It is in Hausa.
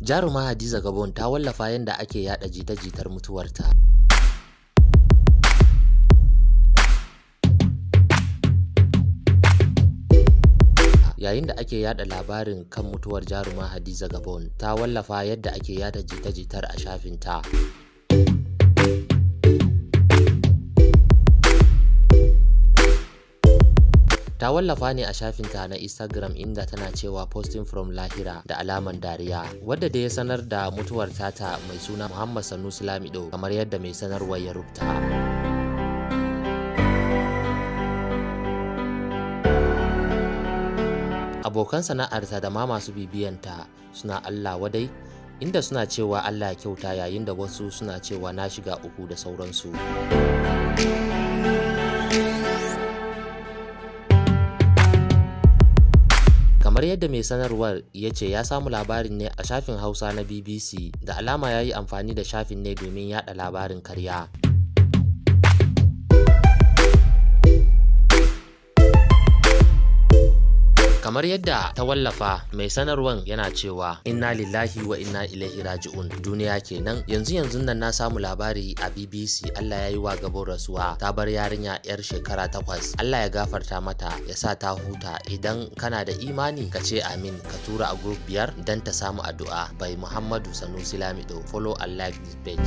Jaruma Hadiza Gabon ta wallafa yadda ake yada jita-jitar mutuwarta. Yayin da ake yada labarin kan mutuwar jaruma Hadiza Gabon, ta wallafa yadda ake yada jita-jitar a shafinta. Ta wallafa ne a shafinta na Instagram inda tana cewa "Posting from Lahira" da alaman dariya. Wadda da ya sanar da mutuwar tata mai suna Muhammad Sanusi Lamido, kamar yadda mai sanarwar ya rubuta. Abokan sana'arta da ma masu bibiyanta suna Allah wadai, inda suna cewa Allah ya kyauta, yayin da wasu suna cewa na shiga uku da sauransu. Kamar yadda mai sanarwar ya ce ya samu labarin ne a shafin Hausa na BBC, da alama ya yi amfani da shafin ne domin yada labarin karya. Kamar yadda ta wallafa, mai sanarwan yana cewa inna lillahi wa inna ilaihi raji'un, duniya kenan. Yanzu yanzu nan na samu labari a BBC Allah ya yi wa Gabon rasuwa, ta bar yarinya yar shekara 8. Allah ya gafarta mata, ya sa ta huta. Idan kana da imani ka ce amin, ka tura a group 5 dan ta samu addu'a. By Muhammadu Sanusi Lamido. Follow and like this page.